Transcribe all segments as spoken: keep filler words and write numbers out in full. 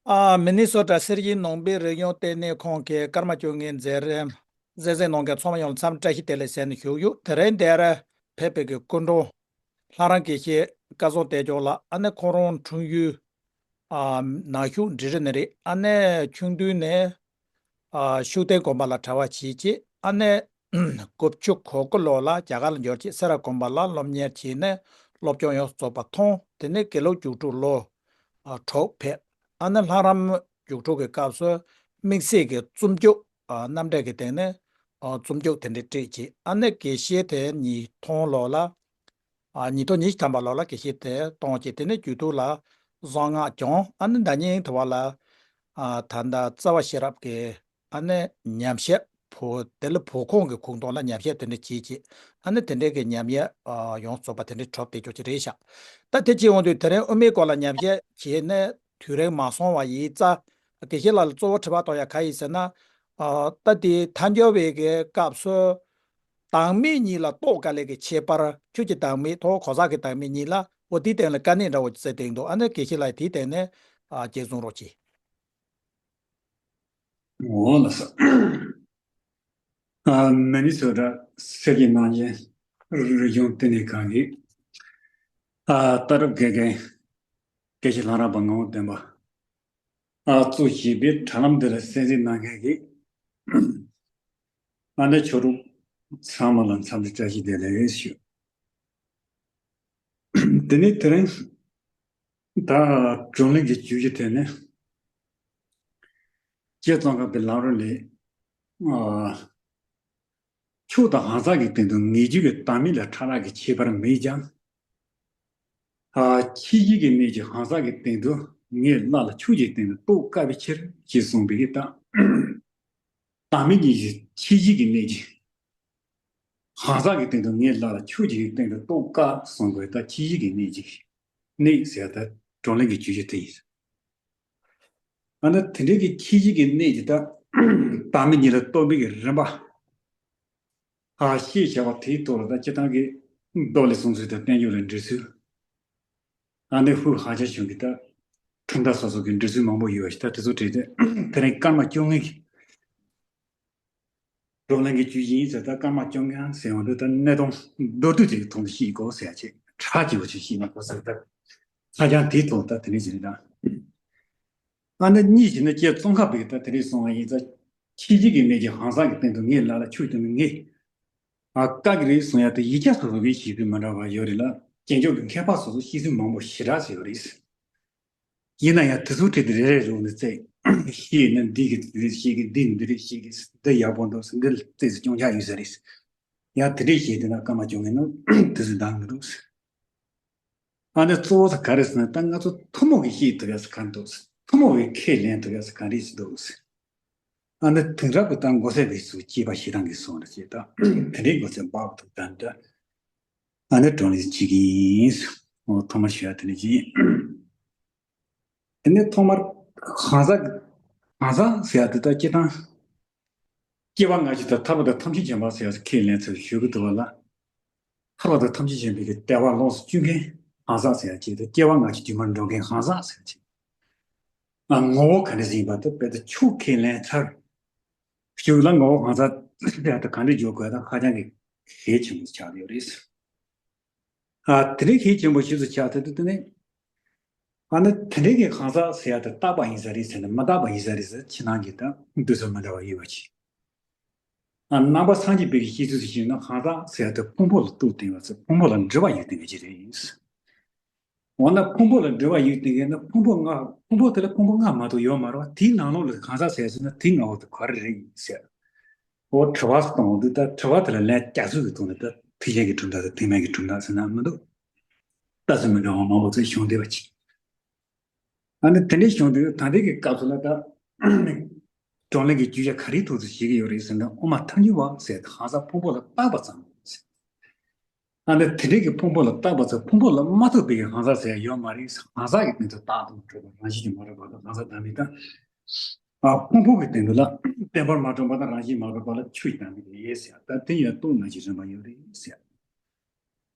ཨ། མི་ནི་སོ་ཊ་སེར་བྱེས་ནང་པའི་རིག་གཞུང་ལྟེ་གནས་ཁང་གི་སྐར་མ་བཅོ་ལྔའི་མཛད་རིམ་གཟིགས་གཟིགས་གནང་མཁན་ཚང་མ་ཡོངས་ལ་འཚམས་བཀྲ་ཤིས་བདེ་ལེགས་ཟེར་ནས་ཞུ་གི་ཡོད། དེ་རིང་འདིར་ཕེབས་པའི་གི་སྐུ་མགྲོན་ལྷ་རམས་དགེ་བཤེས་སྐལ་བཟང་བསྟན་སྐྱོང་ལགས། ཨ་ནི་ཁོང་རང་འཁྲུངས་ཡུལ་ཨ་ནག་ཆུ་འབྲི་རུ་ནས་རེད། ཨ་ནི་ཆུང་དུས་ནས་ཨ་ཤུགས་ལྡན་དགོན་པ་ལ་གྲྭ་པ་བྱས་རྗེས། ཨ་ནི་དགུ་བཅུ་གོ་དགུ་ལོ་ལ་རྒྱ་གར་ལ་འབྱོར་རྗེས་སེ་ར་དགོན་པ་ལ་སློབ་གཉེར་བྱས་ནས་སློབ་སྦྱོང་ཡོངས་སུ་རྫོགས་པ་ཐོན། དེ་ནས་དགེ་ལུགས་རྒྱུགས་སྤྲོད་ལོ་ཨ་དྲུག་ཕེབས། ཨ་ནི་ལྷ་རམས་རྒྱུགས་སྤྲོད་ཀྱི་སྐབས་སུ་དམིགས་བསལ་གྱི་རྩོམ་རྒྱུགས་ཨ་རྣམ་འགྲེལ་གྱི་སྟེང་ནས་ཨ་རྩོམ་རྒྱུགས་དེ་འདྲ་བྲིས་རྗེས། ཨ་ནི་དགེ་བཤེས་དེ་ཉིས་སྟོང་ལོ་ལ་ཨ་ཉིས་སྟོང་ཉི་ཤུ་ཐམ་པ་ལོ་ལ་དགེ་བཤེས་དེ་གཏོང་རྗེས། དེ་ནས་རྒྱུད་སྟོད་ལ་གསང་སྔགས་སྦྱངས། ཨ་ནི་ཟླ་ཉིན་དུ་བ་ལ་ཨ་ད་ལྟ་རྩ་བ་ཤེས་རབ་ཀྱི་ཨ་ནི་ཉམས་ཞིབ་བོད་དེ་ལ་བོད་ཁོངས་ཀྱི་ཁུངས་སྟོང་ལ་ཉམས་ཞིབ་དེ་འདྲ་བྱས་རྗེས། ཨ་ནི་དེ་འདྲའི་གི་ཉམས་ཞིབ་ཨ་ཡོངས་རྫོགས་པ་དེ་འདྲའི་གྲུབ་བསྡད་ཆོག་ཅིག་རེད་ཤག་ད་དེ་བྱས་ཡོང་དུས་དེ་རིང་དབུ་མའི་སྐོར་ལ་ཉམས་ཞིབ་བྱས་ནས་དུས་རིང་མ་སོང་བ་ཡིན་ཙང་། དགེ་བཤེས་ལགས་ལ་གཙོ་བོ་དྲི་བ་གཏོང་ཡ་ག་ཡིན་ཟེར་ན། ཨ་ད་དེ་མཐའ་འཁྱོལ་བའི་གི་སྐབས་སུ་བདག་མེད་གཉིས་ལ་རྟོགས་དཀའ་ལས་ཀྱི་ཁྱད་པར། ཁྱོད་ཀྱི་བདག་མེད་དང་གང་ཟག་གི་བདག་མེད་གཉིས་ལ་འོ་དེའི་སྟེང་ལ་དཀའ་གནད་འདྲ་བོ་ཅིག་བརྩད་དེ་འདུག་ཨ་ནི་དགེ་བཤེས་ལགས་དེའི་སྟེང་ནས་ཨ་དཔྱད་བཟུང་རོགས་གྱིས། འོ་ལགས་སོ། ཨ་མི་ནི་སོ་ཊ་སེར་བྱེས་ནང་བཞིན་རིག་གཞུང་ལྟེ་གནས་ཁང་གི་ཨ་ལྟ་གྲུབ་དགེ་རྒན་དགེ་བཤེས་ལྷ་རམས་པ་ངག་དབང་བསྟན་པ། ཨ་གཙོ་བྱས་པའི་དྲ་ལམ་འདི་ལ་གསན་གཟིགས་གནང་མཁན་གྱི་ཨ་ནི་ཆོས་གྲོགས་ཚང་མ་ལ་འཚམས་འདྲི་བཀྲ་ཤིས་བདེ་ལེགས་ཞུ། དེ་ནས་དེ་རིང་ད་བགྲོ་གླེང་གི་བརྗོད་གཞི་དེ་ནི་སྤྱིར་བཏང་གི་ལམ་རིམ་ལས་ཨ། ཆོས་དང་གང་ཟག་གི་སྟེང་དུ་ངེས་འབྱུང་གི་བདག་མེད་ལ་ཕྲ་རགས་ཀྱི་ཁྱད་པར་མེད་ཀྱང་། ཨ་ཁྱད་གཞི་གི་གནད་ཀྱིས་གང་ཟག་གི་སྟེང་དུ་ངེས་སླ་ལ་ཆོས་ཀྱི་སྟེང་དུ་རྟོགས་དཀའ་བའི་ཕྱིར་ཞེས་གསུངས་པའི་གི་ད། བདག་མེད་གཉིས་ཀྱི་ཁྱད་གཞི་གི་གནད་ཀྱིས་གང་ཟག་གི་སྟེང་དུ་ངེས་སླ་ལ་ཆོས་ཀྱི་སྟེང་དུ་རྟོགས་དཀའ་གསུངས་པའི་ད་ཁྱད་གཞི་གི་གནད་ཀྱིས་གནད་ཟེར་ད་བགྲོ་གླེང་གི་བརྗོད་གཞི་དེ་ཡིན། ཨ་ནི་དེ་འདྲའི་གི་ཁྱད་གཞི་གི་གནད་ཀྱིས་ད་བདག་མེད་གཉིས་ལ་རྟོགས་པའི་གི་རིམ་པ་ཨ་ཤེས་བྱ་བ་དེའི་ཐོག་ལ་ད་སྤྱིར་བཏང་གི་མདོ་ལས་གསུངས་ཚུལ་དང་བསྟན་བཅོས་ལས་འགྲེལ་ཚུལ། ཨ་ནི་ཧུ་ཧ་ཅང་བྱུང་གི་ད་གྲུབ་མཐའ་སོ་སོ་གི་འགྲེལ་ཚུལ་མང་པོ་ཡོད་ཤག་ད་དེ་ཚོ་བྲིས་ཏེ་དེ་རིང་སྐར་མ་བཅོ་ལྔའི་བགྲོ་གླེང་གི་བརྗོད་གཞི་ཡིན་ཟེར། ད་སྐར་མ་བཅོ་ལྔ་ཟེར་ཡོང་དུས་ད་གནད་དོན་མདོར་བསྡུས་ཅིག་གི་ཐོག་ནས་ཤེས་དགོས་ཟེར་ཡ་ཅིག་གྲ་ཅིག་བ་ཅིག་ཤེས་ན་གོ་ཟེར། ད་ཧ་ཅང་དེའི་ཐོག་ད་དེ་རིང་ཟེར་ད། ཨ་ནི་གཉིས་བྱས་ན་ཀྱེ་ཙོང་ཁ་པའི་ད་དེ་རིང་སོང་བ་ཡིན་ཙང་། ཁྱད་གཞི་གི་གནད་ཀྱིས་གང་ཟག་གི་སྟེང་དུ་ངེས་སླ་ལ་ཆོས་སྟེང་དུ་ངེས། ཨ་དཀའ་གི་རེད་གསུང་ཡ་དེ་ཡིག་ཆ་སོ་སོ་གི་ཤེས་ཚུལ་མི་འདྲ་བ་ཡོད་རེད་ལ། རྒྱན་འཇོག་གི་མཁས་པ་སོ་སོ་ཤེས་ཚུལ་མང་པོ་ཞེ་དྲག་ཅིག་ཡོད་རེད། ཡིན་ན་ཡང་དེ་ཚོའི་གྲས་དེ་རེ་རེ་རུ་ནས་བཙལ། ཤེས་ན་འདི་གི་འདི་རེད་ཤེས་གི་འདི་འདི་རེད་ཤེས་གི་འདི་ཡག་པོ་འདུག་འདི་བཙལ་ཟེར་སྐྱོན་ཆ་ཡོད་ས་རེད། ཡང་དེ་འདྲས་བྱས་དེ་ན་སྐར་མ་བཅོ་ལྔ་ནང་དེ་ཚོ་འདང་མི་འདུག་ཨ་ནི་གཙོ་བོ་ས་ག་རེ་ཟེར་ན་ད་ང་ཚོ་ཐུན་མོང་གི་ཤེས་ཐུབ་ཡ་ས་ག་འདུག་ཐུན་མོང་གི་ཁས་ལེན་ཐུབ་ཡ་ས་ག་རེ་ཞིག་འདུག་ཨ་ནི་དེང་རབས་ཀྱི་ད་མགོ་སེར་བའི་ཚུལ་སྐྱེས་པ་ཞེ་སྡང་གི་སོང་རེ་བྱེད་ད་དེ་འདྲའི་མགོ་སེར་འབག་ཐུབ་ད་འདྲ། ཨ་ནི་བགྲོ་གླེང་བྱེད་ཀྱི་ཡིན། ཐོག་མར་ཞུ་ཡ་དེ་འདྲ་ཅིག་དེ་ནས་ཐོག་མར་གང་ཟག་གང་ཟག་ཟེར་ཡ་དེ་ད་སྤྱིར་བཏང་སྐྱེ་བ་སྔ་ཕྱི་དང་ཐར་པ་དང་ཐམས་ཅད་མཁྱེན་པ་ཟེར་ཡ་ཁས་ལེན་ཚུལ་ཞུ་གི་འདུག་བ་ལ། ཐར་པ་དང་ཐམས་ཅད་མཁྱེན་པའི་གི་དད་པ་ལོངས་སུ་སྤྱོད་མཁན་གང་ཟག་ཟེར་ཡ་ཅིག་དང་སྐྱེ་བ་སྔ་ཕྱི་རྗེས་མར་འགྲོ་མཁན་གང་ཟག་ཟེར་ཡ་ཅིག་ཨ་ངོ་བོ་ག་འདྲ་ཟིན་པ་དེ་དཔེ་དེ་ཆོས་ཁས་ལེན་ཚར། ཞུ་ལ་ངོ་བོ་གང་ཟག་ཟེར་ཡ་དེ་ག་འདྲ་འཇོག་དགོས་ད་ཧ་ཅང་གི་གལ་ཆེན་པོ་ཆགས་ཡོད་རེད། ཨ་དེ་རིང་གལ་ཆེན་པོ་ཞིག་ཏུ་ཆགས་ཐུབ་དུས་དེ་ནི། ཨ་ནི་དེ་འདྲའི་གི་གང་ཟག་ཟེར་ཡ་དེ་རྟག་པ་ཡིན་ས་རེད་ཟེར་ནས་མི་རྟག་པ་ཡིན་ས་རེད་ཟེར་ཕྱི་ནང་གི་ད་འདུག་སེ་མི་འདྲ་བ་ཡོད་པ་ཅིག་ཨ་ནང་པ་སངས་རྒྱས་པའི་གི་བཤད་ཚུལ་ཞིག་ན་གང་ཟག་ཟེར་ཡ་དེ་ཕུང་པོ་ལ་གཏུགས་བསྟན་པ་ཟེར་ཕུང་པོ་ལ་འགྲེལ་བ་ཡོད་བསྟན་པ་ཅིག་རེད། འོ་ན་ཕུང་པོ་ལ་འགྲེལ་བ་ཡོད་བསྟན་མཁན་ན་ཕུང་པོ་ལྔ་ཕུང་པོ་དེ་ལ་ཕུང་པོ་ལྔ་མ་གཏོགས་ཡོད་མ་རེད་བ། དེའི་ནང་ལོགས་ལ་གང་ཟག་ཟེར་ཟེར་ན་དེའི་ལྔ་པོ་དེ་ག་རེ་རེད་ཟེར། འོ་དྲི་བ་གཏོང་འོང་དུས་ད་དྲི་བ་དེ་ལ་ལན་རྒྱག་ཚུལ་གྱི་ཐོག་ནས་ད་ཐེག་ཆེན་གྱི་གྲུབ་མཐའ་དང་ཐེག་དམན་གྱི་གྲུབ་མཐའ་ཟེར་ན་མི་འདུག་ལྟ་ཚུལ་མི་འདྲ་བ་མང་པོ་ཚོས་བྱུང་བསྡད་པ་ཅིག་ཨ་ནི་དེ་འདྲའི་བྱུང་དུས་ད་ལྟའི་གི་སྐབས་སུ་ལ་ད་བགྲོ་གླེང་གི་རྒྱུ་ཆ་ག་རེའི་ཐོག་ཏུ་བྱེད་ཀྱི་ཡོད་རེད་ཟེར་ན་དབུ་མ་ཐལ་འགྱུར་བ་ཟེར་གང་ཟག་ཕུང་པོ་ལ་བཏགས་པ་ཙམ་ཟེར། ཨ་ནི་དེ་འདྲའི་གི་ཕུང་པོ་ལ་བཏགས་པ་ཚོ་ཕུང་པོ་ལ་མ་ཐུག་པའི་གི་གང་ཟག་ཟེར་ཡ་ཡོད་མ་རེད། གང་ཟག་གི་སྟེང་དུ་བཏགས་དང་གྲུབ་པ་རང་བཞིན་གྱིས་མ་གྲུབ་པ་དང་གང་ཟག་བདག་མེད་དང་། ཨ་ཕུང་པོ་གི་སྟེང་དུ་ལ་བདེན་པར་མ་གྲུབ་པ་དང་རང་བཞིན་མ་གྲུབ་པ་ལ་ཆོས་ཀྱི་བདག་མེད་དེ་ཡོད་ཟེར་ཡ་ད་དེ་ཡང་རྟོགས་ན་ཅི་རན་པ་ཡོད་རེད་ཟེར་ཡ།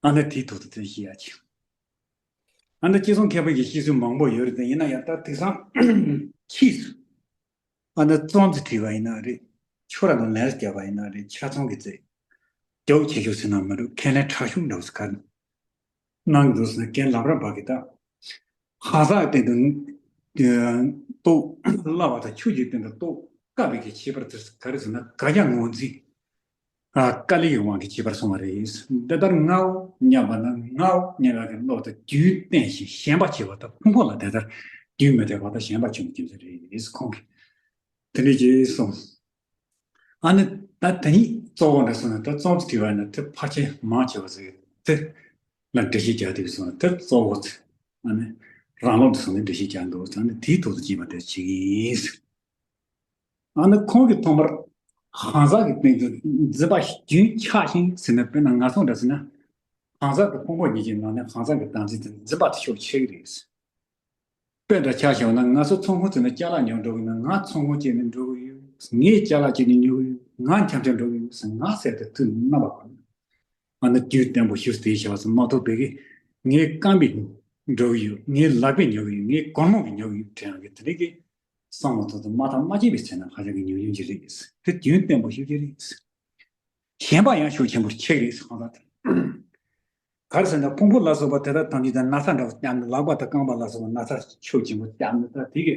ཨ་ནི་དེའི་ཐོག་ཏུ་དེ་བཤད་ཡ་ཅིག་ཨ་ནི་སྤྱི་སོང་མཁས་པ་གི་བཤད་ཚུལ་མང་པོ་ཡོད་རེད་དེ་ཡིན་ན་ཡང་ད་དེང་སང་ ཕྱིས་སུ། ཨ་ནི་རྩོམ་ཅིག་བྲིས་པ་ཡིན་ན་རེད། ཁྱོད་རང་ལ་ལན་རྒྱབ་པ་ཡིན་ན་རེད། ཆ་ཚང་གི་རྩེ། རྒྱབ་ཆེ་ཤོས་ཟེར་ན་མི་འགྲོ། ཁས་ལེན་དྲག་ཤོས་འདྲ་བོ་ཟེར་ག་རེ། གནང་གི་འདུག་ཟེར་ན་རྐན་ལབ་ར་འབག་གི་ད། ཧང་སངས་སྟེང་དུ་རྟོགས་སླ་བ་དང་ཆོས་ཀྱི་སྟེང་དུ་རྟོགས་དཀའ་བའི་གི་ཁྱད་པར་དེ་ག་རེ་ཟེར་ན། དགག་རྒྱག་ངོས་འཛིན། ཨ། དཀའ་ལས་ཀྱི་དབང་གིས་ཁྱད་པར་སོང་བ་རེད། འདི་ལྟར་ངའོ་སྙམ་པ་ན་ངའོ་སྙམ་པ་གི་བློ་དང་རྒྱུན་བརྟན་ཞིང་ཞེན་པ་ཆེ་བ་དང་ཕུང་པོ་ལ་དེ་ལྟར་རྒྱུན་མི་འདེགས་པ་དང་ཞེན་པ་ཆུང་གི་རྒྱུ་མཚན་རེད། ཁོང་གིས་དེ་འདྲ་ཅིག་གསུངས། ཨ་ནི་ད་དེ་ཉིད་གཙོ་བོ་འདྲ་སོང་ན་ད་རྩོམ་བྲིས་པ་ཡིན་ན་དེ་ཕལ་ཆེར་མང་ཆེ་བ་ཟིག་དེ་ལ་འགྲེལ་བཤད་རྒྱག་དུས་སོང་ན་དེ་གཙོ་བོ་ཚེ། ཨ་ནི་རང་ལུགས་འདྲ་སོང་ནས་འགྲེལ་བཤད་རྒྱག་འདུག་ཨ་ནི་དེའི་ཐོག་ཏུ་སྐྱེས་པ་དེ་བྱེད་ཀྱི་ཡིན། ཨ་ནི་ཁོང་གིས་ཐོག་མར་ཧང་སངས་ཀྱི་སྟེང་དུ་འཛིན་པ་རྒྱུན་ཆགས་ཤིང་ཟེར་ན། དཔེར་ན་ང་ཚོ་འདྲ་ཟེར་ན་ཧང་སངས་དང་ཕུང་པོ་གཉིས་ཀྱི་ནང་ནས་ཧང་སངས་ཀྱི་བདག་འཛིན་དེ་འཛིན་པ་དེ་ཤུགས་ཆེ་གི་རེད། དཔེ་འདྲ་ཆ་བཞག་ན་ང་ཚོ་ཚོང་ཁང་བཙུགས་ནས་ཅ་ལག་ཉོ་འགྲོ་གི་ན། ང་ཚོང་ཁང་བཙུགས་ནས་འགྲོ་གི་ཡོད། ངས་ཅ་ལག་བཙུགས་ནས་ཉོ་གི་ཡོད། ང་འཆམ་འཆམ་འགྲོ་གི་ཡོད་ཟེར། ང་ཟེར་དེ་དུས་རྣམ་པ་གང་ན། ཨ་ནི་རྒྱུན་བརྟན་པོ་ཞིག་དེ་བྱ་བ་ཟེར་མ་གཏོགས་པའི་གི་ངའི་རྐང་པས་འགྲོ་གི་ཡོད། ངའི་ལག་པས་ཉོ་གི་ཡོད། ངའི་སྒོར་མོ་གིས་ཉོ་གི་ཡོད་དྲན་ཡག་གི་དེ་འདྲའི་གི་བསམ་བློ་ཐོག་ཏུ་མ་བཏང་མ་སྐྱེས་པའི་ཚེ་ན་ཧ་ཅང་གི་ཉུང་ཉུང་ཅིག་རེད། དེ་རྒྱུན་བརྟན་པོ་ཞིག་ཅིག་རེད། ཞེན་པ་ཡང་ཤུགས་ཆེན་པོ་ཆེ་གི་རེད་ཟེར་གང་ལྟར། ག་རེ་ཟེར་ན་ཕུང་པོ་ལ་སོགས་པ་དེ་དག་ཐམས་ཅད་དང་ན་ཚ་འདྲ་བོ་བརྒྱབ་ནས། ལག་པ་དང་རྐང་པ་ལ་སོགས་པ་ན་ཚ་ཤུགས་ཆེན་པོ་བརྒྱབ་ནས། ད་དེ་གི་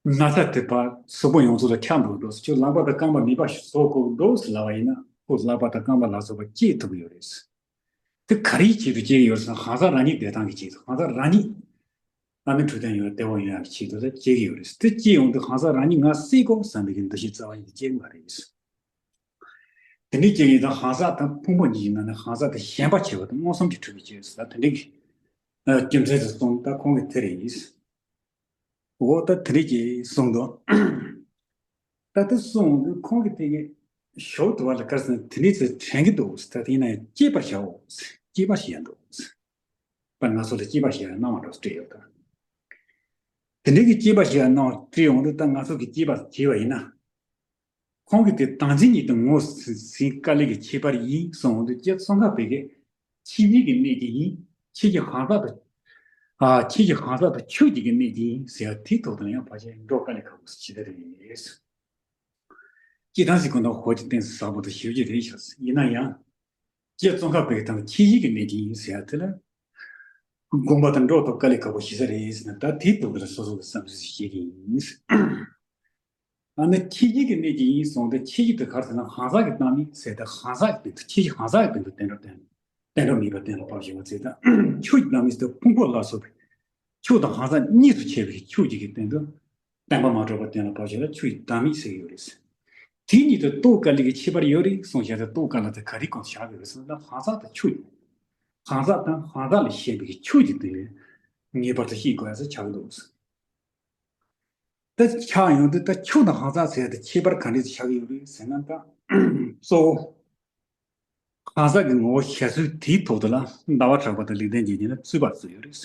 ན་ཚ་དེ་ཕར་གཟུགས་པོ་ཡོངས་རྫོགས་ལ་ཁྱབ་འགྲོ་འགྲོ་ཟེར། ཁྱོད་ལག་པ་དང་རྐང་པ་ནད་པ་བཟོ་དགོས་འགྲོ་ཟེར་ལབ་པ་ཡིན་ན། ཁོ་ལག་པ་དང་རྐང་པ་ལ་སོགས་པ་སྐྱེ་ཐུབ་ཀྱི་ཡོད་རེད། དེ་ག་རེའི་ཆེད་དུ་སྐྱེ་གི་ཡོད་ཟེར་ན། ཧང་སངས་རང་ཉིད་བདེ་ཐང་གི་ཆེད་དུ། ཧང་སངས་རང་ཉིད་ཨ་ནི་འཕྲོད་བསྟེན་ཡོང་བ་བདེ་བོ་ཡོང་ཡག་གི་ཆེད་དུ་ད་སྐྱེ་གི་ཡོད་རེད། དེ་སྐྱེ་ཡོང་དུས་ཧང་སངས་རང་ཉིད་ང་གསོ་དགོས་བསམ་པའི་གི་འདུ་ཤེས་རྩ་བ་ཉིད་ནས་སྐྱེ་གི་མ་རེད། དེ་འདྲའི་རྐྱེན་གྱིས་ད་ཧང་སངས་དང་ཕུང་པོ་གཉིས་ཀྱི་ནང་ནས་ཧང་སངས་དེ་ཞེན་པ་ཆེ་བ་དང་མངོན་སུམ་གྱིས་གྲུབ་པའི་ཕྱིར་ཟེར། ད་དེ་འདྲའི་གི་རྒྱུ་མཚན་དེ་གསུངས། ད་ཁོང་གིས་དེ་རེད་ཡིན། འོ་ད་དེ་འདྲའི་གི་གསུངས་འདུག་ད་དེ་གསུངས་འདུག་ཁོང་གིས་དེ་གི་ཞོག་དུ་བ་ལ་ག་རེ་ཟེར་ན། དེ་འདྲའི་ཚེ་དྲན་གྱི་འདུག་ད་དེ་ཡིན་ན་ཡང་སྐྱེས་པར་བྱའོ། སྐྱེས་པ་ཞེས་ཡང་འདུག་པ། ང་ཚོ་ལ་སྐྱེས་པ་ཞེས་ཡང་སྣང་བ་འདྲ་བོ་སྤྲད་ཡོད་ད། དེ་འདྲའི་གི་སྐྱེས་པ་ཞེས་ཡང་སྣང་བ་སྤྲད་ཡོང་དུས་ད་ང་ཚོ་གི་སྐྱེས་པ་བྱས་པ་ཡིན་ན། ཁོང་གིས་དེ་བདག་འཛིན་ཉིད་དུ་ངོས་ཟིན་དཀའ་ལས་ཀྱི་ཁྱད་པར་ཡིན་གསུངས་འོང་དུས། སྐྱེ་ཚོང་ཁ་བོད་ཀྱི་ཕྱི་ཡུལ་གྱི་གནས་ཀྱི་ཡིན། ཕྱི་གི་ཧང་སངས་དང་། ཨ། ཕྱི་གི་ཧང་སངས་དང་ཆོས་ཀྱི་གི་གནས་ཀྱི་ཡིན་ཟེར་ཡ་དེའི་ཐོག་ཏུ་ཡང་ཕལ་ཆེར་འགྲོ་དཀའ་ལས་ཁག་པོ་ཞིག་ཆེ་ད་རེད། སྐྱེ་སྟངས་ཟེར་གོ་ནོ་ཧོ་ཅི་གཏན་ཟབ་པོ་དང་ཞིབ་ཀྱི་རེད་ཤག་ཡིན་ན་ཡང་། སྐྱེ་ཚོང་ཁ་བོད་ཀྱི་དང་ཕྱི་ཡུལ་གྱི་གནས་ཀྱི་ཡིན་ཟེར་ཡ་དེ་ལ། དགོངས་པ་དང་འགྲོགས་ཐུབ་དཀའ་ལས་ཁག་པོ་ཞིག་ས་རེད་ཟེར་ན། ད་དེའི་ཐོག་ཏུ་ལ་སོ་སོ་གི་བསམ་ཚུལ་ཞིག་བཤད་ཀྱི་ཡིན། ཨ་ནི་ཕྱི་རྒྱལ་གྱི་གནས་ཀྱི་ཡིན་གསུངས་ཏེ། ཕྱི་རྒྱལ་དུ་ག་རེ་ཟེར་ན། ཧང་སངས་ཀྱི་སྣང་མེད་ཟེར་ཏེ། ཧང་སངས་ཀྱི་སྟེང་དུ། ཕྱི་རྒྱལ་ཧང་སངས་ཀྱི་སྟེང་དུ་བསྟན་འགྲོ་བསྟན། བསྟན་འགྲོ་མེད་པ་གཏན་ལ་ཕབ་བཞག་པ་ཟེར་དང་། ཆོས་ཀྱི་སྣང་མེད་ཟེར་ཏེ་ཕུང་པོ་ལ་སོགས་པའི་ཆོས་དང་ཧང་སངས་གཉིས་སུ་ཕྱེ་བའི་ཆོས་ཀྱི་གི་སྟེང་དུ་བསྟན་པ་མ་གྲུབ་པ་གཏན་ལ་ཕབ་བཞག་ལ་ཆོས་ཀྱི་སྣང་མེད་ཟེར་གྱི་ཡོད་རེད། དེ་གཉིས་དུ་རྟོགས་དཀའ་ལས་ཀྱི་ཁྱད་པར་ཡོད་རེད་གསུངས་བཞག་སྟེ། རྟོགས་དཀའ་ལས་དེ་ག་རེའི་སྒང་བཞག་གི་ཡོད་རེད་ཟེར་ན། ཧང་སངས་དང་ཆོས། ཧང་སངས་དང་ཧང་སངས་ལས་གཞན་པའི་གི་ཆོས་ཀྱི་སྟེང་ནས་ངེས་པར་དུ་ཤེས་དགོས་ཡ་ཟེར་ཆགས་ཀྱི་འདུག་ད་ཆགས་ཡོང་དུས་ད་ཆོས་དང་ཧང་སངས་ཟེར་ཡ་དེ་ཁྱད་པར་ག་འདྲས་ཆགས་ཀྱི་ཡོད་རེད་ཟེར་ན། ད་གཙོ་བོ་ཧང་སངས་ཀྱི་ངོ་བོ་བཞག་ཚུལ་དེའི་ཐོག་ཏུ་ལ་ཟླ་བ་གྲགས་པ་དང་ལེགས་ལྡན་འབྱེད་གཉིས་ལ་རྩོད་པ་རྩོད་ཡོད་རེད།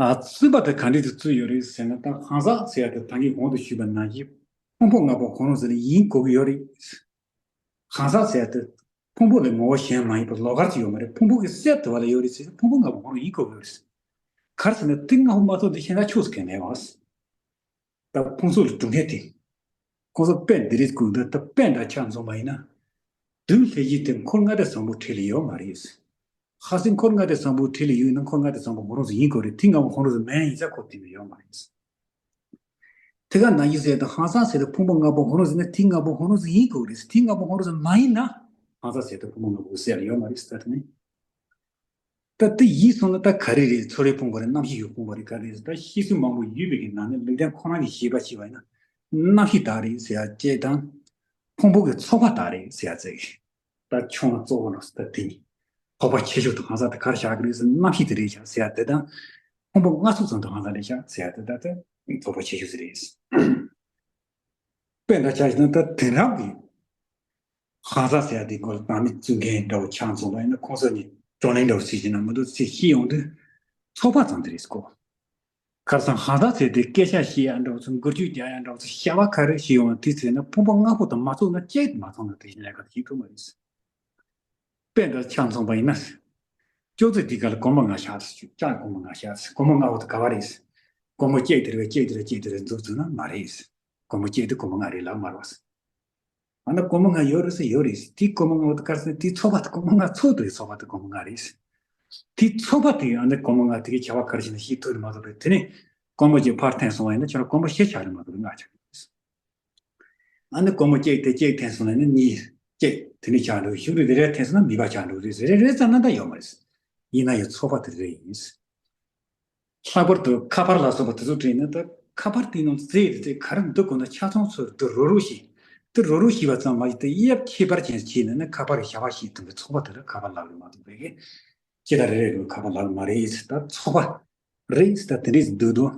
ཨ། རྩོད་པ་དེ་ག་འདྲས་དེ་རྩོད་ཡོད་རེད་ཟེར་ན། ད་ཧང་སངས་ཟེར་ཡ་དེ་ད་གིན་གོང་དུ་ཞུས་པ་ནང་བཞིན་ཕུང་པོ་ལྔ་པོ་ཁོ་རང་ཚོ་ལ་ཡིན་དགོས་ཀྱི་ཡོད་རེད། ཧང་སངས་ཟེར་ཡ་དེ་ཕུང་པོ་ལས་ངོ་བོ་གཞན་མ་ཡིན་པར་ལོགས་ཀར་གྱི་ཡོད་མ་རེད། ཕུང་པོ་གི་གསེབ་དེ་བ་ལ་ཡོད་རེད་ཟེར། ཕུང་པོ་ལྔ་པོ་ཁོ་རང་ཡིན་དགོས་ཀྱི་ཡོད་རེད། ག་རེ་ཟེར་ན་དེ་ལྔ་པོ་མ་གཏོགས་དེ་གཞན་དག་ཕྱོགས་སུ་གང་མེད་པ། ད་ཕུང་ཚོགས་ལ་གྲུབ་མཁན་དེ། ཁོང་ཚོ་དཔེ་འདི་རིགས་བཀོད་འདུག་ད་དཔེ་འདྲ་ཆ་མཚོན་པ་ཡིན་ན། བདུད་ལྷས་བྱིན་དེ་འཁོར་ལྔ་སྡེ་བཟང་པོའི་གྲས་ལ་ཡོད་མ་རེད། ཁ་སང་འཁོར་ལྔ་སྡེ་བཟང་པོའི་གྲས་ལ་ཡོད་ན་འཁོར་ལྔ་སྡེ་བཟང་པོ་ཁོ་རང་ཚོ་ཡིན་དགོས་རེད། དེ་ལྔ་པོ་ཁོ་རང་ཚོ་མིན་ཡིན་ས་ཁོ་དེ་ལ་ཡོད་མ་རེད། དེ་ག་ནང་བཞིན་ཟེར་དང་། ཧང་སངས་ཟེར་དེ་ཕུང་པོ་ལྔ་པོ་ཁོ་རང་ཚོ་ཡིན་ན་དེ་ལྔ་པོ་ཁོ་རང་ཚོ་ཡིན་དགོས་རེད། དེ་ལྔ་པོ་ཁོ་རང་ཚོ་མ་ཡིན་ན་ཧང་སངས་ཟེར་དེ་ཕུང་པོ་ལྔ་པོ་གི་གསེབ་ལ་ཡོད་མ་རེད་ཟེར་ད་དེ་ནི། ད་དེ་ཡིན་སོང་ན་ད་ག་རེ་རེད། ཚོར་བའི་ཕུང་པོ་རེད། རྣམ་ཤེས་ཀྱི་ཕུང་པོ་རེད། ག་རེ་རེད། ད་ཤེས་ཚུལ་མང་པོ་ཡོད་པའི་གི་ནང་ནས་ལེགས་ལྡན་ཁོ་རང་གི་བཞེད་པ་བྱས་པ་ཡིན་ན། རྣམ་ཤེས་དག་རེད་ཟེར་ཡ་གཅིག་དང་། ཕུང་པོ་གི་ཚོགས་པ་དག་རེད་ཟེར་ཡ་གཅིག་ད་ཆུང་བ་གཙོ་བོ་ལ་ད་དེ་གཉིས། ཚོགས་པ་ཆེ་ཤོས་དུ་ཧང་སངས་དེ་ག་རེ་བཞག་གི་རེད་ཟེར་ན། རྣམ་ཤེས་དེ་རེད་བཞག་ཟེར་ཡ་དེ་དང་། ཕུང་པོ་ལྔ་ཚོགས་ཙམ་དུ་ཧང་སངས་རེད་བཞག་ཟེར་ཡ་དེ་ད་ད་ཚོགས་པ་ཆེ་ཤོས་ཟེར་རེད། དཔེ་འདྲ་ཆ་བཞག་ན་ད་དེང་རབས་ཀྱི་ཧང་སངས་ཟེར་ཡ་དེ་སྐོར་ལ་དང་མི་བཙུན་མཁན་འདྲ་བོ་ཆ་མཚོན་པ་ཡིན་ན། ཁོང་ཚོ་གཉིས་བགྲོ་གླེང་འདྲ་བོ་ཞིག་བྱས་ན་མི་འདུག་ཅེས་བཤད་ཡོང་དུས་ཚོགས་པ་ཙམ་དེ་རེད་ཟེར་གོ། ཁར་སང་ཧང་སངས་ཟེར་དེ་སྐད་ཆ་བཤད་ཡ་འདྲ་བོ་ཚོ། འགུལ་སྐྱོད་རྒྱག་ཡ་འདྲ་བོ་ཚོ། བྱ་བ་ག་རེ་བྱེད་ཡོང་བ་དེ་ཚོ་ཡིན་ན་ཕུང་པོ་ལྔ་པོ་དང་མ་ཚོགས་ན། གཅིག་མ་ཚོགས་ན་དེ་བཞིན་ལས་ཀ་དེ་བྱེད་ཐུབ་མ་རེད། དཔེ་འདྲ་ཆ་མཚོན་པ་ཡིན་ན། ཅོག་ཙེ་འདི་ག་ལ་སྒོར་མོ་ལྔ་བཞག་ཟེར། ཅོག་ཙེ་སྒོར་མོ་ལྔ་བཞག་ཟེར། སྒོར་མོ་ལྔ་པོ་དེ་ག་བ་རེད་ཟེར། སྒོར་མོ་གཅིག་དེ་རེད། གཅིག་དེ་རེད། གཅིག་དེ་རེད་འཛུགས་ཐུབ་ན་མ་རེད། སྒོར་མོ་གཅིག་དེ་སྒོར་མོ་ལྔ་རེད་ལབ་མ་རེད་བ། ཨ་ན་སྒོར་མོ་ལྔ་ཡོད་རེད་ཟེར། ཡོད་རེད། དེའི་སྒོར་མོ་ལྔ་བོ་དེ་ག་རེ་ཟེར་ན་དེའི་ཚོགས་པ་དེ་སྒོར་མོ་ལྔ་ཚོགས་དེ་ཚོགས་པ་དེ་སྒོར་མོ་ལྔ་རེད། དེའི་ཚོགས་པ་དེ་ཨ་ནི་སྒོར་མོ་ལྔ་དེ་གའི་བྱ་བ་ག་རེ་བྱས་ན་ཤེས་ཐུབ་རེད་མ་གཏོགས་པས། དེ་ནས་སྒོར་མོ་གཅིག་ཕར་འཐེན་སོང་བ་ཡིན་ན་ཁྱོད་རང་སྒོར་མོ་བཞི་ཆགས་རེད་མ་གཏོགས་པས་ལྔ་ཆགས་རེད། ཨ་ནི་སྒོར་མོ་གཅིག་དེ་གཅིག་འཐེན་སོང་ན་ནི་གཉིས་གཅིག་དེ་ནས་ཆགས་འགྲོ། ཤུགས་རིག་དེ་རེ་འཐེན་སོང་ན་མིད་པ་ཆགས་འགྲོ་རེད། རེ་རེ་ཙམ་ན་ད་ཡོད་མ་རེད། ཡིན་ན་ཡང་ཚོགས་པ་དེ་རེ་ཡིན། ལྷག་པར་དུ་ཁ་པར་ལ་སོགས་པ་དེ་ཚོ་བྲིས་ན་ད་ཁ་པར་དེའི་ནང་རྩེ་རེ་རྩེ་ག་རེ་འདུག་དགོས་ན་ཆ་ཚང་ཚུར་དུ་རོ་རོ་ཞིག་དུ་རོ་རོ་ཞིག་པ་ཙམ་མ་ཡིན་ཏེ་དབྱིབས་ཁྱད་པར་ཅན་ཞིག་ནི་ནི་ཁ་པར་གྱི་བྱ་བ་ཞིག་ཐུབ་པའི་ཚོགས་པ་དེ་ལ་ཁ་པར་ལབ་རེད་མ་གཏོགས་པའི་གི་ཅི་ད་རེ་རེ་རུ་ཁ་པར་ལབ་མ་རེད། ད་ཚོགས་པ་རེད་ད་དེ་འདྲས་འདུག་འདུག་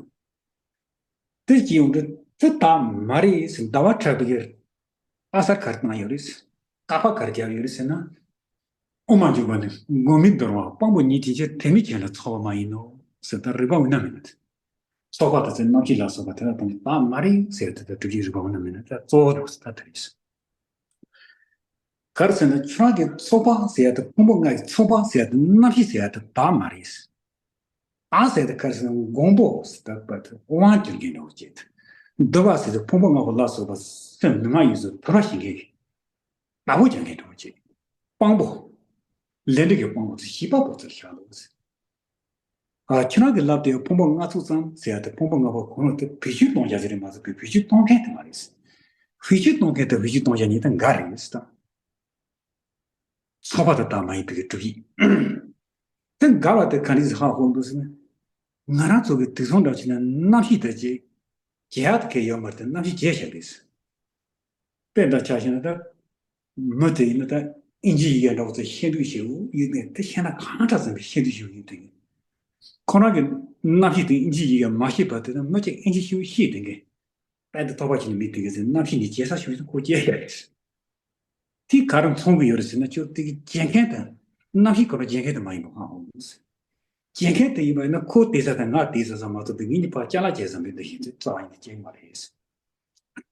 དེ་སྐྱེ་ཡོང་དུས་དེ་དག་མ་རེད་ཟེར། ཟླ་བ་གྲགས་པའི་ཨ་གསར་ག་རེ་བཏང་ཡོད་རེད། བཀག་པ་ག་རེ་བརྒྱབ་ཡོད་རེད་ཟེར་ན། དབུ་མ་འཇུག་པ་ནི་མགོ་མི་འདོར་བ་དཔང་པོ་ཉིད་དྲིན་ཆེན་དེ་མི་ཁྱེད་ལ་ཚོགས་པ་མ་ཡིན་ནོ་ཟེར། ད་རིག་པ་འོ་ན་མེད་ན། ཚོགས་པ་དང་ཚེ་རྣམ་ཤེས་ལ་སོགས་པ་དེ་དག་དང་ནི་དག་མ་རེད་ཟེར་ཏེ་ད་སྒྲུབ་བྱེད་རིག་པ་འོ་ན་མེད་ན་ད་གཙོ་བོ་རེད་ཟེར། ད་དེ་རེད། ག་རེ་ཟེར་ན་ཁྱོད་རང་གི་ཚོགས་པ་ཟེར་ཡ་དེ་ཕུང་པོ་ལྔ་ཡི་ཚོགས་པ་ཟེར་ཡ་དེ་རྣམ་ཤེས་ཟེར་ཡ་དེ་དག་མ་རེད། ཨ་ཟེར་དེ་ག་རེ་ཟེར་ན་མགོན་པོ་ཟེར་ད་པ་དེ་དབང་སྒྱུར་མཁན་འདྲ་བོ་ཅིག་དེ། འདུལ་བ་ཟེར་དེ་ཕུང་པོ་ལྔ་པོ་ལ་སོགས་པ་སེམས་ནུས་མ་ཡོད་ཚད་དོར་བ་ཞིག་མཁན་གྱི་བདག་པོ་རྒྱག་མཁན་འདྲ་བོ་ཅིག་དཔང་པོ། ལས་འབྲས་ཀྱི་དཔང་པོ་ཚོ་ཞིག་པ་པོ་ཚོར་བཞག་ལོ་ཟེར། ཨ་ཁྱོད་རང་གི་ལབ་དེ་ཕུང་པོ་ལྔ་ཚོགས་ཙམ་ཟེར་ཡ་དེ་ཕུང་པོ་ལྔ་པོ་ཁོ་རང་དེ་བེད་སྤྱོད་གཏོང་བྱ་ཞིག་རེད་མ་གཏོགས་པའི་བེད་སྤྱོད་གཏོང་མཁན་དེ་མ་རེད། བེད་སྤྱོད་གཏོང་མཁན་དང་བེད་སྤྱོད་གཏོང་བྱ་གཉིས་དེ་འགའ་རེད་ཟེར་ད། ཚོགས་པ་དང་བདག་མ་ཡིན་པའི་སྒྲུབ་ཡིག་དེ་འགལ་བ་དེ་ག་འདྲ་ཞིག་ཧ་གོ་འདུག་ཟེར་ན། ང་རང་ཚོ་གི་དུག་སྦྲང་འདྲ་བྱས་ན་རྣམ་ཤེས་དེ་ཅིག་བརྗེ་ཡག་དེ་གས་ཡོད་མ་རེད་དེ་རྣམ་ཤེས་བརྗེ་བཞག་རེད། དཔེ་འདྲ་ཆ་བཞག་ན་ད་མི་དེ་ཡིན་ན་ད་ཨིན་ཇི་ཡི་གེ་འདྲ་བོ་ཚོ་ཤེས་འདོད་བྱེད་འོ་ཡོད་ནས་དེ་ཤེས་ན་གང་དྲག་ཙམ་པའི་ཤེས་འདོད་བྱེད་འོ་ཡོད་དེ། ཁོ་རང་གི་རྣམ་ཤེས་དེ་ཨིན་ཇི་ཡི་གེ་མ་ཤེས་པ་དེ་ན་མི་གཅིག་ཨིན་ཇི་ཤེས་ཤེས་དེ་གས། དཔལ་དུ་ཐོབ་པ་ཅིག་ནི་མི་དེ་གས་ཟེར་རྣམ་ཤེས་ནི་བརྗེ་ས་ཞིག་ཁོ་བརྗེ་ཡ་རེད། དེ་ག་རེ་མཚོན་གྱི་ཡོད་རེད་ཟེར་ན་ཁྱོད་དེ་གི་བརྗེ་མཁན་དང་རྣམ་ཤེས་ཁོ་རང་བརྗེ་མཁན་དེ་མ་ཡིན་པ་ཧ་གོ་དགོས། བརྗེ་མཁན་དེ་ཡིན་པ་ཡིན་ན་ཁོ་བདེ་ས་དང་ང་བདེ་ས་ཙམ་མ་གཏོགས་པའི་ངེད་གཉིས་བར་ཅ་ལག་བརྗེ་ས་མི་འདུག་ཞེས་ཚེ་རྩ་བ་ཉིད་ནས་བརྗེ་གི་མ་རེད།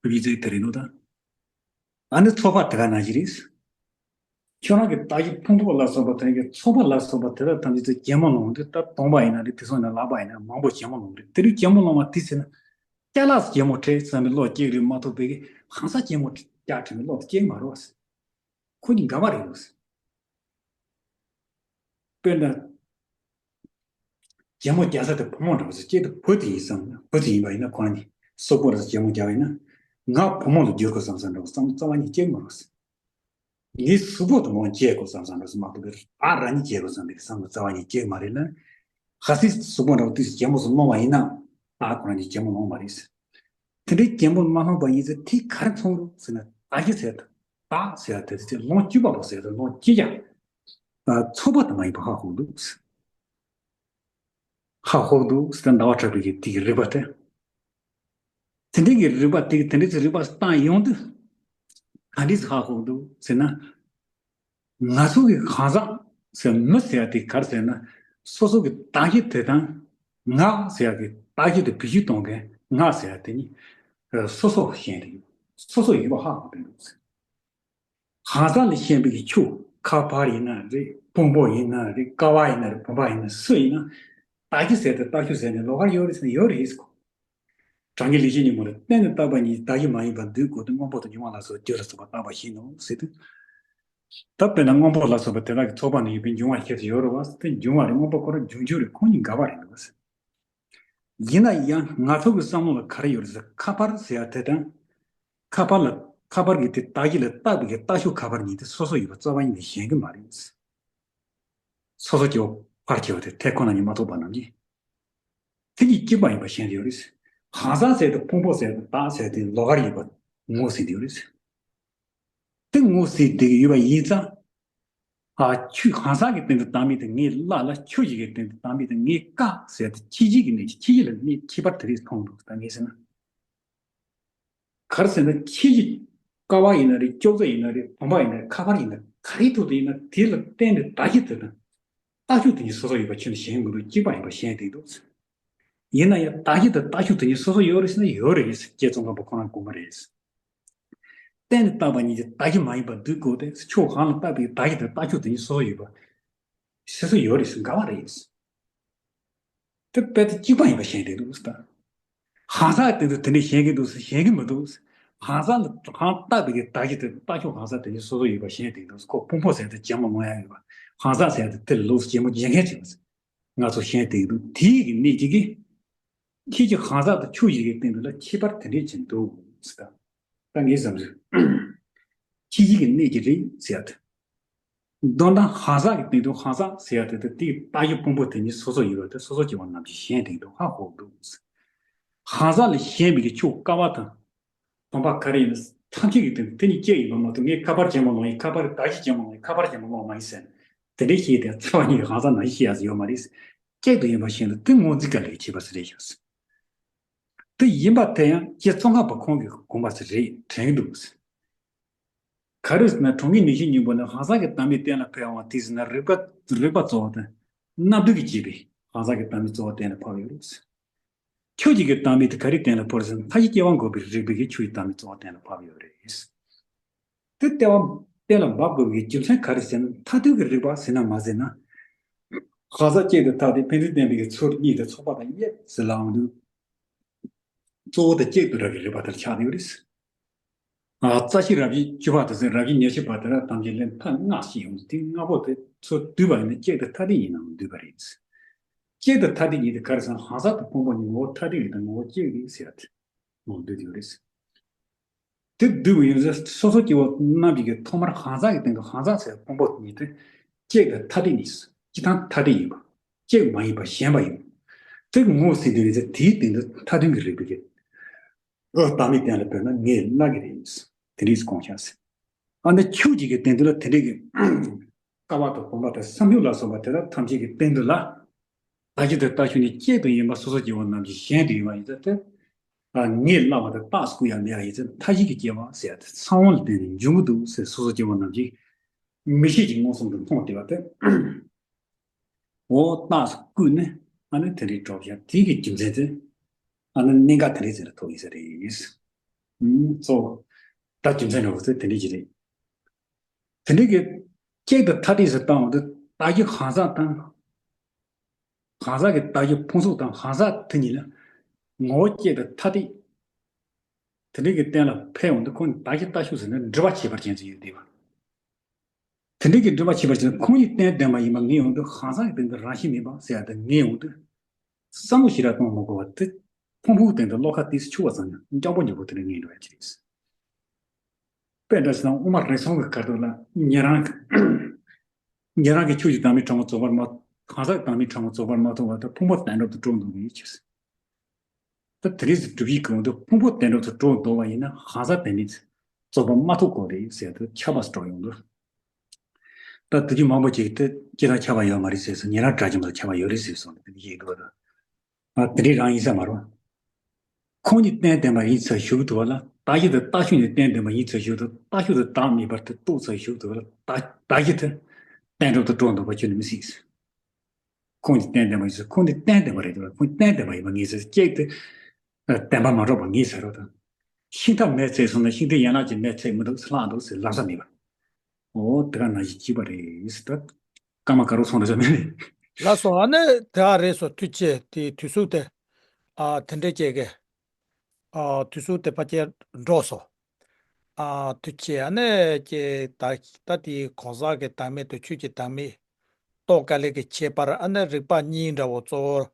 བརྗེ་ཚིག་དེ་རེད་ནོ་ད། ཨ་ནི་ཚོགས་པ་དེ་ག་ནང་བཞིན་རེད། ཁྱོད་རང་གི་བརྟག་ཞིབ་ཕུང་པོ་ལ་སོགས་པ་དེ་གི་ཚོགས་པ་ལ་སོགས་པ་དེ་དག་ཐམས་ཅད་ཚོ་གྱེན་མོ་ལོང་དུས་ད་སྟོང་པ་ཡིན་ན་རེད། དེ་སོང་ན་ལག་པ་ཡིན་ན་མང་པོ་གྱེན་མོ་ལོང་རེད། དེ་རིགས་གྱེན་མོ་ལོང་བ་དེ་ཟེར་ན། ཅ་ལག་གྱེན་མོ་བྲེགས་བསམ་པའི་བློ་སྐྱེ་གི་རེད་མ་གཏོགས་པའི་གི་ཧང་སང་གྱེན་མོ་བརྒྱབ་བྲེགས་པའི་བློ་དེ་སྐྱེ་གི་མ་རེད་བ། ཁོ་གཉིས་འགལ་བ་རེད་འདུག་དཔེར་ན། གྱེན་མོ་རྒྱག་ས་དེ་བུ་མོ་འདྲ་བོ་ཟེར་སྐྱེས་དུ་བུ་དེ་ཡིན་བསམ་ན་བུ་དེ་ཡིན་པ་ཡིན་ན་ཁོ་རང་གཉིས་སོག་པོ་རེ་ཟེར་གྱེན་མོ་རྒྱག་པ་ཡིན་ན། ང་བུ་མོ་ལ་འགྱུར་དགོས་བསམ་བསམ་འདྲ་བོ་བསམ་རྩ་བ་ཉིད་སྐྱེ་གི་མ་རེད། ངའི་གཟུགས་པོ་དེ་མོ་བརྗེ་དགོས་བསམ་བསམ་འདྲ་བོ་མ་གཏོགས་པའི་ཨ་རང་ཉིད་བརྗེ་དགོས་བསམ་པའི་བསམ་བློ་རྩ་བ་ཉིད་སྐྱེ་གི་མ་རེད་ལ། གལ་སྲིད་གཟུགས་པོ་འདྲ་བོ་དུས་སུ་གྱེན་མོ་སུ་སློང་བ་ཡིན་ན། ཨ་ཁོ་རང་གཉིས་གྱེན་མོ་སློང་བ་རེད། དེ་འདྲའི་གྱེན་མོ་མ་སློང་བ་ཡིན་ཚེ་དེ་ག་རེ་མཚོན་རུང་ཟེར་ན་བརྟག་ཞིབ་ཟེར་ད་བརྟག་ཟེར་ཡ་དེ་ཚེ་ལོངས་སྤྱོད་པ་པོ་ཟེར་ད་ལོངས་སྤྱོད་ཀྱང་ཚོགས་པ་དེ་མ་ཡིན་པ་ཧ་གོ་འདུག་ཧ་གོ་འདུག་ཟེར་ད་ཟླ་བ་གྲགས་པའི་གི་དེ་གི་རིག་པ་དེ། དེ་འདྲའི་གི་རིག་པ་དེ་གི་དེ་འདྲའི་ཚེ་རིག་པ་བཏང་ཡོང་དུས། ག་འདྲས་ཧ་གོ་འདུག་ཟེར་ན། ང་ཚོ་གི་གང་ཟག་ཟེར་མི་ཟེར་ཡ་དེ་ག་རེ་ཟེར་ན། སོ་སོ་གི་བརྟག་ཞིབ་དེ་དང་། ང་ཟེར་ཡ་གི་བརྟག་ཞིབ་དེ་བེད་སྤྱོད་གཏོང་མཁན་ང་ཟེར་ཡ་དེ་ནི། སོ་སོ་ཤེས་དེ་ཡོད། སོ་སོ་ཡོད་པ་ཧ་གོ་དེ་འདུག་ཟེར། གང་ཟག་ལ་ཤེས་པའི་གི་ཆོས་ཁ་པར་ཡིན་ན་རེད། ཕུང་པོ་ཡིན་ན་རེད། ཀ་བ་ཡིན་ན་རེད། བུམ་པ་ཡིན་ན་སུ་ཡིན་ན། བརྟག་ཞིབ་ཟེར་དེ་བརྟག་ཞིབ་ཟེར་ནས་ལོགས་ཀར་ཡོད་རེད་ཟེར་ན་ཡོད་རེད་ཟེར་གོ། གྲངས་ཀྱི་ལེགས་བཤད་སྙིང་པོ་ལ་གཏན་ནས་བརྟགས་པ་ཉིད་བདག་གིས་མ་ཡིན་པར་འདོད་དགོས་ཏེ་སྔོན་པོ་དང་འབྱུང་བ་ལ་སོགས་རྒྱུ་ལ་སོགས་པ་བརྟགས་པ་བཞིན་ནོ་ཟེར་དུས། ད་དཔེར་ན་སྔོན་པོ་ལ་སོགས་པ་དེ་དག་གི་ཚོགས་པ་ནི་ཡོད་པའི་འབྱུང་བ་ཤེས་སུ་ཡོད་རེད་བ། དེ་འབྱུང་བ་རེད། སྔོན་པོ་ཁོ་རང་འབྱུང་འགྱུར་རེད། ཁོ་གཉིས་འགལ་བ་རེད་འདུག་བ། ཡིན་ན་ཡང་ང་ཚོ་གི་བསམ་བློ་ལ་ག་རེ་ཡོད་རེད་ཟེར་ཁ་པར་ཟེར་ཡ་དེ་དང་། ཁ་པར་ལ་ཁ་པར་གྱི་དེ་བརྟག་གཞི་ལ་བརྟག་པའི་གི་བརྟག་ཞིབ་ཁ་པར་གཉིས་དེ་སོ་སོ་ཡོད་པ་རྩ་བ་ཉིད་ནས་ཞེན་གྱི་མ་རེད། སོ་སོ་སྐྱེ་བོ་ཕར་སྐྱེ་བོ་དེ་དེ་ཁོ་ན་ཉིད་མ་ཐོགས་པ་རྣམས་ཀྱིས། དེ་གཉིས་གཅིག་པ་ཡིན་པ་ཤེས་ཀྱི་ཡོད་རེད། གང་ཟག་ཟེར་དེ་ཕུང་པོ་ཟེར་དེ་བདག་ཟེར་དེ་ལོགས་ཀར་ཡོད་པ་ངོས་ཟིན་གྱི་ཡོད་རེད། དེ་ངོས་ཟིན་བསྡད་ཀྱི་ཡོད་པ་ཡིན་ཙང་། ཨ་ཆོས་གང་ཟག་གི་སྟེང་དུ་བཏང་མིན་དེ་ངས་ལ་ལ་ཆོས་ཀྱི་གི་སྟེང་དུ་བཏང་མིན་དེ་ངས་ཀ་ཟེར་དེ་ཁྱད་ཆོས་ཀྱི་གནས་ཀྱི་ཁྱད་ཆོས་ལ་གནས་ཁྱད་པར་དེ་རིགས་མཐོང་འདུག་ད་ངས་ཟེར་ན། ག་རེ་ཟེར་ན་ཁྱེད་ཀྱིས་ཀ་བ་ཡིན་ན་རེད། ཅོག་ཙེ་ཡིན་ན་རེད། བུམ་པ་ཡིན་ན་རེད། ཁ་པར་ཡིན་ན་ག་རེའི་ཐོག་ཏུ་ཡིན་ན་དེ་ལ་བརྟེན་ནས་བརྟག་ཞིབ་དེ་དང་། བརྟག་ཞིབ་དེ་གཉིས་སོ་སོ་ཡོད་པ་ཁྱོད་ནས་ཞེན་གྱི་འདུག་གཅིག་པ་ཡིན་པ་ཞེན་བསྡད་འདུག་ཡིན་ན་ཡང་བརྟག་ཞིབ་དང་བརྟག་ཞིབ་དེ་གཉིས་སོ་སོ་ཡོད་རེད་ཟེར་ན་ཡོད་རེད། ཀྱེ་ཙོང་ཁ་པ་ཁོ་རང་དགོངས་པ་རེད། གཏན་ནས་བརྟགས་པ་ཉིད་ཀྱི་བརྟག་གཞི་མ་ཡིན་པར་འདོད་དགོས་ཏེ་ཕྱོགས་གང་ལ་བརྟགས་པའི་བརྟག་གཞི་དང་བརྟག་ཕྱོགས་དེ་གཉིས་སོ་སོ་ཡོད་པ། སོ་སོ་ཡོད་རེད་ཟེར་འགལ་བ་རེད། དེ་དཔེ་དེ་གཅིག་པ་ཡིན་པ་ཤེས་བསྡད་འདུག་ཟེར། གང་ཟག་དེ་ཚོ་དེ་འདྲ་ཞེན་གྱི་འདུག་ཟེར། ཞེན་གྱི་མི་འདུག་ཟེར། གང་ཟག་ལ་གང་བཏགས་པའི་གི་བཏགས་གཞི་དེ་བཏགས་ཆོས་གང་ཟག་དེ་ཉིད་སོ་སོ་ཡོད་པ་ཞེན་བསྡད་འདུག་ཟེར། ཁོ་ཕུང་པོ་ཟེར་དེ་ཇེ་མང་ལོང་ཡ་ཡོད་པ། གང་ཟག་ཟེར་དེ་དེ་ལོགས་སུ་ཇེ་མང་ཇེ་མང་ཆེ་བ་ཟེར། ང་ཚོ་ཞེན་བསྡད་ཀྱི་འདུག་དེའི་གི་གནད་ཀྱིས་ཀྱི། ཁྱེད་ཀྱི་གང་ཟག་དང་ཆོས་ཀྱི་གི་སྟེང་དུ་ལ་ཁྱད་པར་དེ་འདྲས་ཅིག་འདུག་ཟེར། ད་ངའི་བསམ་ཚུལ། ཁྱེད་ཀྱི་གི་གནད་ཀྱིས་རེད་ཟེར་ཡ་དེ། མདོར་ན་གང་ཟག་གི་སྟེང་དུ་གང་ཟག་ཟེར་ཡ་དེ་དེ་དེའི་བཏགས་གཞི་ཕུང་པོ་དེ་ཉིད་སོ་སོ་ཡོད་པ་དེ་སོ་སོ་སྐྱེ་བོ་རྣམས་ཀྱིས་ཞེན་བསྡད་འདུག་ཧ་གོ་འདུག་གང་ཟག་ལ་ཞེན་པའི་གི་ཆོས་ཀ་བ་དང་། བུམ་པ་ག་རེ་ཡིན་ན་ཐམས་ཅད་ཀྱི་སྟེང་དུ་དེ་ཉིད་གཅིག་ཡིན་པ་མ་གཏོགས་ངས་ཁ་པར་ཅན་པོ་ལོང་ཡིན། ཁ་པར་བདག་གཞི་ཅན་པོ་ལོང་ཡིན། ཁ་པར་ཅན་པོ་ལོང་མ་ཡིན་ཟེར་ནས་དེ་འདྲའི་ཤེས་དེ་རྩ་བ་ཉིད་ནས་གང་ཟག་ནང་བཞིན་ཤེས་ཡག་ཡོད་མ་རེད། གཅིག་ཏུ་ཡིན་པ་ཞིག་ལ་དེ་ངོས་འཛིན་ག་ལས་བྱེད་པ་ཟེར་རེད་ཤག་དེ་ཡིན་པ་དེ་ཡང་རྗེ་ཙོང་ཁ་པ་ཁོང་གིས་དགོངས་པ་ཟེར་རེད་དྲན་གྱི་འདུག་ག་རེ་ཟེར་ན་གྲོང་ཁྱེར་ནུས་ཤིང་སྙིང་པོ་ནི་གང་ཟག་གི་བདག་མེད་གཏན་ལ་ཕབ་པ་དེ་ཟེར་ན་རིགས་པ་རིགས་པ་གཙོ་བོ་དང་རྣམ་འགྲེལ་གྱིས་བྱས་པའི་གང་ཟག་གི་བདག་མེད་གཙོ་བོ་གཏན་ལ་ཕབ་ཡོད་རེད། ཁྱོད་ཀྱི་གི་བདག་མེད་དེ་ག་རེ་གཏན་ལ་ཕབ་ཟེར་ན་མཐའ་བཞི་སྐྱེ་བ་འགོག་པའི་རིགས་པའི་གི་ཆོས་ཀྱི་བདག་མེད་གཙོ་བོ་གཏན་ལ་ཕབ་ཡོད་རེད། དེ་ལྟ་བ་གཏན་ལ་འབབ་དགོས་པའི་རྒྱུ་མཚན་ག་རེ་ཟེར་ན་མཐའ་དོན་གྱི་རིགས་པ་ཟེར་ན་མ་ཟེར་ན། གང་ཟག་གཅིག་ཏུ་ཐ་དད་ཕན་ཚུན་བརྟེན་པའི་གི་ཚུལ་གཉིས་དེ་ཚོགས་པ་དང་དབྱེ་ཟེར་ལའང་འདུག་གཙོ་བོ་དང་གཅིག་ཏུ་སྒྲ་གི་རིགས་པ་དེར་ཆགས་ཡོད་རེད། ཨ། རྩ་ཤེ་རབ་བྱེད་བཅུ་པ་དེ་ཚོས་རབ་བྱེད་ཉེར་བཞི་པ་དེ་ར་ཐམས་ཅད་ལས་མཐའ་ལྔ་ཞིག་ཡོང་དུས་ལྔ་པོ་དེ་ཚོ་བསྡུས་པ་ཡིན་ན་གཅིག་ཏུ་ཐ་དད་ཡིན་ནའང་འདུས་པ་རེད། གཅིག་ཏུ་ཐ་དད་ཡིན་དུས་ག་རེ་ཟེར་ན་གང་ཟག་དང་ཕུང་པོ་གཉིས་ངོ་བོ་ཐ་དད་ཡིན་དང་ངོ་བོ་གཅིག་རེད་ཟེར་ཡ་དེ་ངོ་བོ་འདུས་ཡོད་རེད། དེ་བསྡུས་པ་ཡིན་ཚེ་སོ་སོ་སྐྱེ་བོ་རྣམས་ཀྱི་ཐོག་མར་གང་ཟག་གི་སྟེང་དུ་གང་ཟག་ཟེར་ཕུང་པོ་གཉིས་དེ་གཅིག་ཏུ་ཐ་དད་ཡིན། གཅིག་དང་ཐ་དད་ཡིན་པ། གཅིག་མ་ཡིན་པ་གཞན་པ་ཡིན། དེ་ངོ་བོ་ཟེར་དུས་ཡིན་ཚེ་དེའི་སྟེང་དུ་མཐའ་དོན་གྱི་རིགས་པའི་གི་ཨོ་བདག་མེད་གཏན་ལ་ཕབ་ན་ངས་ལབ་ཀྱི་རེད། དེ་འདྲས་དགོངས་ཤག་ཟེར། ཨ་ནི་ཆོས་ཀྱི་གི་སྟེང་དུ་ལ་དེ་འདྲས་ཀྱི་ཀ་བ་དང་བུམ་པ་དང་བསམ་ཡུལ་ལ་སོགས་པ་དེ་དག་ཐམས་ཅད་ཀྱི་སྟེང་དུ་ལ། བདག་གཞི་དང་བཏགས་ཆོས་ནི་གཅིག་ཏུ་ཡིན་པ་སོ་སོ་སྐྱེ་བོ་རྣམས་ཀྱིས་ཞེན་དུ་ཡོད་པ་ཡིན་ཙང་དེ། ཨ། ངས་ལབ་པ་དང་རྟགས་སུ་བཀོད་ཡ་མེད་པ་ཡིན་ཙང་མཐའ་བཞི་གི་སྐྱེ་བ་ཟེར་ཡ་དེ་ཚང་བ་ལ་བརྟེན་ནས་འབྱུང་གི་འདུག་ཟེར་སོ་སོ་སྐྱེ་བོ་རྣམས་ཀྱིས་མིག་ཤེས་ཀྱིས་མངོན་སུམ་དུ་མཐོང་བསྡད་པ་དེ། འོ་རྟགས་སུ་བཀོད་ནས་ཨ་ནི་དེ་འདྲའི་གྲུབ་ཀྱང་དེའི་གི་རྒྱུ་མཚན་དེ་ཨ་ནི་གནད་འགག་དེ་འདྲའི་ཟེར་ལ་ཐུག་ཡིན་ས་རེད། ཨུམ། གཙོ་བོ་ད་རྒྱུ་མཚན་འདྲ་བོ་ཚོ་དེ་འདྲའི་ཅིག་རེད། དེ་འདྲའི་གི་གཅིག་ཏུ་ཐ་དད་ཟེར་བཏང་བ་འདི་བདག་གཞི་གང་ཟག་དང་། གང་ཟག་གི་བདག་གཞི་ཕུང་གཟུགས་དང་གང་ཟག་དེ་གཉིས་ལ་ངོ་བོ་གཅིག་ཏུ་ཐ་དད། དེ་འདྲའི་གི་གཏན་ལ་ཕབ་ཡོང་དུས་ཁོང་གཉིས་བདག་གཞི་བཏགས་ཆོས་ཟེར་ན་སྒྲིབ་པ་ཁྱད་པར་ཅན་ཅིག་ཡོད་བསྡད་པ། དེ་འདྲའི་གི་སྒྲིབ་པ་ཁྱད་པར་ཅན་ཁོང་གཉིས་བརྟེན་ལྡན་པ་ཡིན་པ་ངེས་ཡོང་དུས་གང་ཟག་གི་སྟེང་དུ་རང་བཞིན་མེད་པ་ཟེར་ཡ་དེ་ངེས་ཡོང་དུས། བསམ་བློ་ཞེ་དྲག་གཏོང་མ་དགོས་པ་དེ། ཕུང་པོའི་སྟེང་དུ་བློ་ཁ་ཏོག་ཙམ་འཆུག་པ་ཙམ་ཡང་མགྱོགས་པོ་མགྱོགས་པོ་དེ་འདྲ་ངེས་འགྲོ་ཡ་ཅིག་རེད། དཔེ་འདྲ་ཞིག་ན་དབུ་མ་རིགས་གསུམ་གྱི་ཁ་ཐུག་ལ་ཉན་རང་གི་ཉན་རང་གི་ཆོས་ཀྱི་བདག་མེད་ཕྲ་མོ་རྫོགས་པར་མ། གང་ཟག་གི་བདག་མེད་ཕྲ་མོ་རྫོགས་པར་མ་ཐོབ་པ་དང་ཕུང་པོ་བདེན་གྲུབ་ཏུ་གྲོལ་འདུག་གི་ཕྱིར། ད་དེ་རིགས་སུ་སྒྲུབ་ཡིག་གི་འོག་ཏུ་ཕུང་པོ་བདེན་གྲུབ་ཏུ་གྲོལ་འདུག་པ་ཡིན་ན་གང་ཟག་བདག་མེད་རྫོགས་པར་མ་ཐོབ་དགོས་རེད་ཟེར་དུས་ཁྱབ་པ་སུ་འགྲོ་ཡོང་དུས། ད་དེ་རྒྱུ་མང་པོ་ཅིག་དེ་སྤྱིར་བཏང་ཁྱབ་པ་ཡོད་མ་རེད་ཟེར་སོང་། ཉན་རང་སྒྲ་གྱོན་པ་ལ་ཁྱབ་པ་ཡོད་རེད་ཟེར་སོང་། དེ་འདྲ་ཞིག་འདུག་བ་དང་། ཨ། དེ་འདྲའི་རང་ཡིན་ས་མ་རེད། ཁོང་གཉིས་བརྟེན་ལྡན་པ་ཡིན་ཚུལ་ཞུ་གི་འདུག་བ་ལ། བདག་གཞི་དང་བཏགས་ཆོས་གཉིས་བརྟེན་ལྡན་པ་ཡིན་ཚུལ་ཞུ་གི་འདུག་བཏགས་ཆོས་དང་བདག་མེད་པར་དེ་རྟོགས་ཚུལ་ཞུ་གི་འདུག་བ་ལ། བདག་བདག་གཞི་དེ་བདེན་གྲུབ་ཏུ་གྲོལ་འདུག་པ་ཁྱོན་ནས་མི་སྲིད། ཁོང་གཉིས་བརྟེན་ལྡན་པ་ཡིན་ཚུལ། ཁོང་གཉིས་བརྟེན་ལྡན་པ་རེད་འདུག་བ། ཁོང་གཉིས་བརྟེན་ལྡན་པ་ཡིན་པ་ངེས་ཚུལ་གཅིག་དེ་བདེན་པ་མ་གྲུབ་པ་ངེས་ཟེར་བ་དང་། ཤིང་རྟ་མེ་བརྩེགས་སོང་ན་ཤིང་རྟའི་ཡན་ལག་ཅིག་མེ་བརྩེགས་མི་འདུག་ལྷག་འདུག་ཟེར་ལབ་ས་མེད་པ། འོ་དེ་ག་ནང་བཞིན་གཅིག་པ་རེད་ཟེར། ད་སྐར་མ་དཀར་པོ་ཚོང་འདྲ་ཆ་མེད་རེད། ལགས་སོ། ཨ་ནི་དེ་ག་རེད་སོ། ཐུགས་རྗེ་ཆེ། དེ་དུས་ཚོད་དེ། ཨ། དེ་འདྲས་བྱས་ཀྱི། ཨ། དུས་ཚོད་དེ་ཕལ་ཆེར་འགྲོ་སོང་། ཨ། ཐུགས་རྗེ་ཆེ། ཨ་ནི་ཀྱེ་ད་ད་དེ་གང་ཟག་གི་བདག་མེད་དང་ཆོས་ཀྱི་བདག་མེད། རྟོགས་དཀའ་ལས་ཀྱི་ཁྱད་པར། ཨ་ནི་རིགས་པ་གཉིས་འདྲ་བོ་གཙོ་བོར།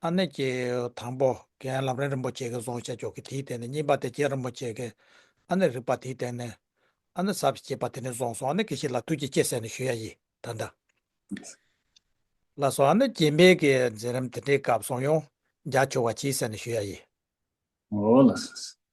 ཨ་ནི་ཀྱེ་དང་པོ་རྒན་ལམ་རིམ་རིན་པོ་ཆེ་གིས་བཟུང་བྱས་ཆོག་གི། དེའི་སྟེང་ནས་གཉིས་པ་དེ་རྒན་རིན་པོ་ཆེ་གིས་ཨ་ནི་རིགས་པ་དེའི་སྟེང་ནས་ཨ་ནི་ཟབ་ཅིང་རྒྱས་པ་དེ་ནས་བཟུང་སོང་། ཨ་ནི་དགེ་བཤེས་ལགས་ཐུགས་རྗེ་ཆེ་ཟེར་ནས་ཞུ་ཡ་ཡིན་ད་ལྟ། ལགས་སོ། ཨ་ནི་རྗེས་མའི་གི་མཛད་རིམ་དེ་འདྲའི་སྐབས་སུ་ཡང་མཇལ་ཆོག་པ་གྱིས་ཟེར་ནས་ཞུ་ཡ་ཡིན། འོ་ལགས་སོ།